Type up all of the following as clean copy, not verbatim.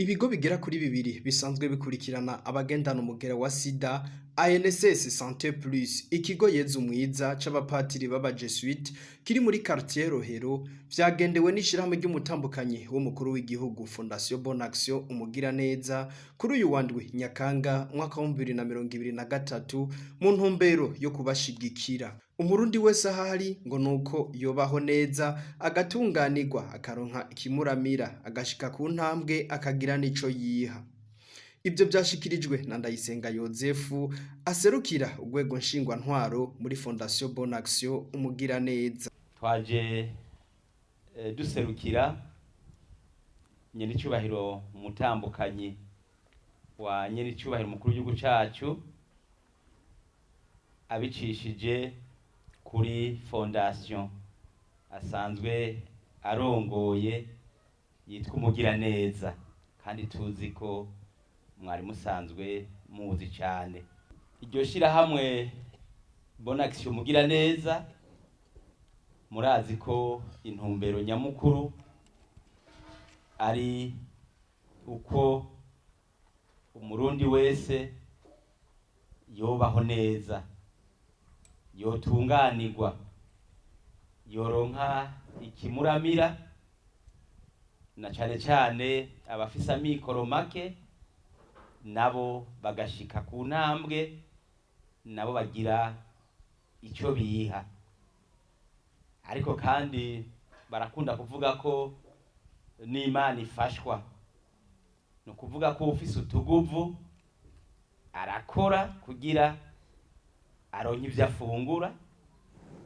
Ibigo bigera kuri bibiri bisanzwe bikurikirana abagendana umugera wa sida, ANSS Santé Plus, ikigo Yezu Mwiza c'abapatiri b'abajesuite kiri muri quartier Rohero, vyagendewe n'ishirahamwe ry'umutambukanyi w'umukuru w'igihugu, Fondation Bonne Action Umugiraneza, kuri uyu wa 7 Nyakanga umwaka wa 2023, mu ntumbero yo kubashigikira. Umurundi wese ahari ngo nuko yobaho neza, agatunganirwa, akaronka ikimuramira, agashika ku ntambwe, akagira n'ico yiha. Ivyo vyashikirijwe na Ndayisenga Yozefu, aserukira urwego nshingwantwaro muri Fondation Bonne Action Umugiraneza. Twaje duserukira nyenicubahiro umutambukanyi wa nyenicubahiro umukuru w'igihugu cacu, abicishije kuri fondation asanzwe arongoye yitwa Umugiraneza, kandi tuzi ko mwari musanzwe muzi cyane iryo shirahamwe Bonne Action Umugiraneza. Murazi ko intumbero nyamukuru ari uko Umurundi wese yobaho neza, yotunganirwa, yoronka ikimuramira, na cane cane abafise amikoro make nabo bagashika ku ntambwe, nabo bagira ico biha. Ariko kandi barakunda kuvuga ko n'Imana ifashwa, ni ukuvuga ko ufise utuguvu arakora kugira aronke ivyo afungura,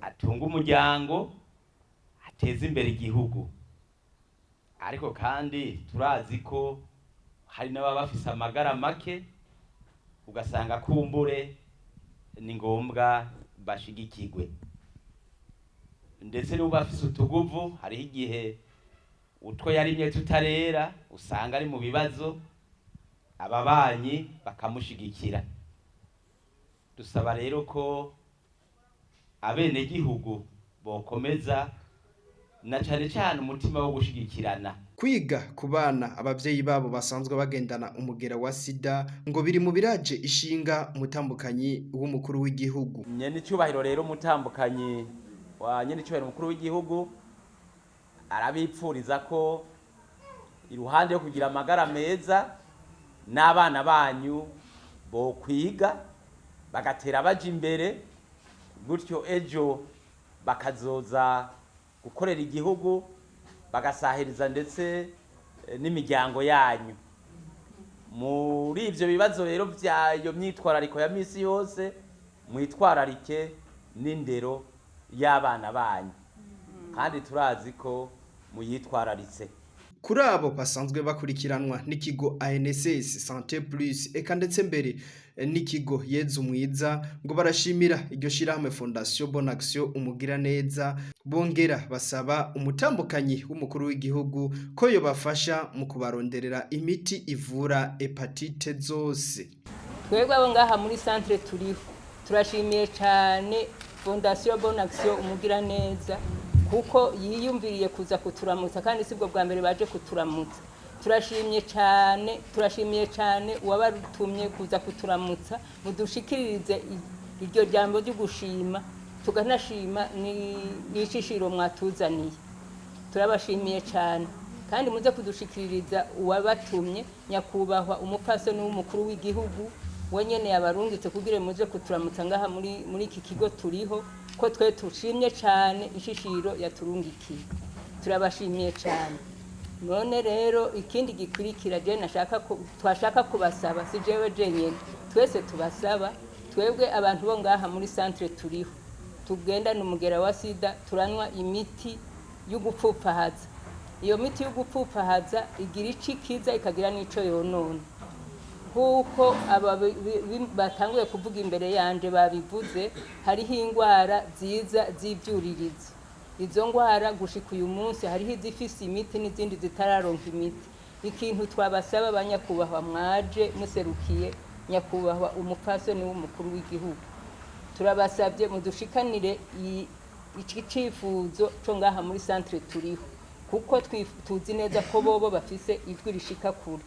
atunga umuryango, ateze imbere igihugu. Ariko kandi turazi ko hari n'ababa bafise amagara make, ugasanga kumbure ni ngombwa bashigikirwe. Ndetse n'ubu bafise utuguvu, hariho igihe utwo yarimye tutarera, usanga ari mu bibazo, ababanyi bakamushigikira. Dusaba rero ko abenegihugu bokomeza na cane cane umutima wo gushigikirana. Kwiga ku bana abavyeyi babo basanzwe bagendana umugera wa sida ngo biri mu biraje ishinga umutambukanyi w'umukuru w'igihugu. Nyene icubahiro rero umutambukanyi wa nyene icubahiro umukuru w'igihugu arabipfuriza ko iruhande yo kugira amagara meza, n'abana banyu bokwiga, bagatera baja imbere, gutyo ejo bakazoza gukorera igihugu, bagasahiriza ndetse n'imiryango yanyu. Muri ivyo bibazo rero vyayo myitwarariko ya misi yose, mwitwararike n'indero y'abana banyu, kandi turazi ko muyitwararitse. Kuri abo basanzwe bakurikiranwa n'ikigo ANSS Santé Plus, eka ndetse mbere n'ikigo Yezu Mwiza, ngo barashimira iryo shirahamwe Fondation Bonne Action Umugiraneza, bongera basaba umutambukanyi w'umukuru w'igihugu ko yobafasha mu kubaronderera imiti ivura hépatite zose. Twebwe abo ngaha muri centre turiho turashimiye cyane Fondation Bonne Action Umugiraneza, kuko yiyumviriye kuza kuturamutsa, kandi sibwo bwa mbere baje kuturamutsa. Turashimye cyane, turashimiye cyane uwabarutumye kuza kuturamutsa. Mudushikirize iryo jambo ryo gushima, tukanashima n'ishishiro mwatuzaniye. Turabashimiye cyane, kandi muze kudushikiririza uwabatumye, nyakubahwa umupfasoni w'umukuru w'igihugu, we nyene yabarungitse kugira muze kuturamutsa ngaha muri iki kigo turiho, ko twe tushimye cyane ishishiro yaturungikiye. Turabashimiye cyane. None rero ikindi gikurikira je nashaka twashaka kubasaba, si jewe jenyene, twese tubasaba, twebwe abantu bo ngaha muri centre turiho tugendana umugera wa sida, turanywa imiti y'ugupfupfahaza. Iyo miti y'ugupfupfahaza igira ico ikiza, ikagira n'ico yonona. Nk'uko aba batanguye kuvuga imbere yanje babivuze, hariho ingwara ziza z'ivyuririzi. Izo ngwara gushika uyu munsi hariho izifise imiti n'izindi zitararonka imiti. Ikintu twabasaba, abanyakubahwa mwaje muserukiye nyakubahwa umupfasoni w'umukuru w'igihugu, turabasabye mudushikanire iki cifuzo co ngaha muri centre turiho, kuko tuzi neza ko bobo bafise ijwi rishika kure.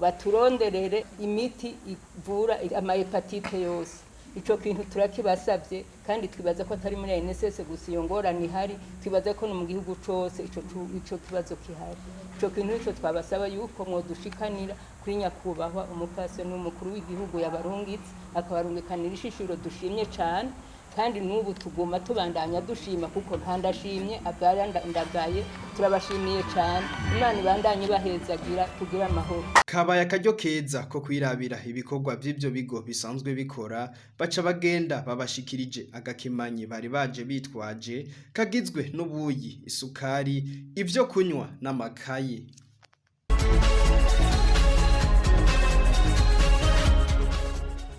Baturonderere imiti ivura ama hépatite yose. Ico kintu turakibasavye, kandi twibaza ko atari muri ANSS gusa iyo ngorane ihari, twibaza ko no mu gihugu cose ico kibazo kihari. Ico kintu nico twabasaba yuko mwodushikanira kuri nyakubahwa umupfasoni n'umukuru w'igihugu yabarungitse, akabarungikanira ishishiro. Dushimye cane, kandi n'ubu tuguma tubandanya dushima, kuko nta ndashimye agaya ndagaye. Turabashimiye cane, Imana ibandanye ibahezagira, tugire amahoro. Kabaye akaryo keza ko kwirabira ibikorwa vy'ivyo bigo bisanzwe bikora. Baca bagenda babashikirije agakemanyi bari baje bitwaje, kagizwe n'ubuyi, isukari, ivyo kunywa n'amakaye.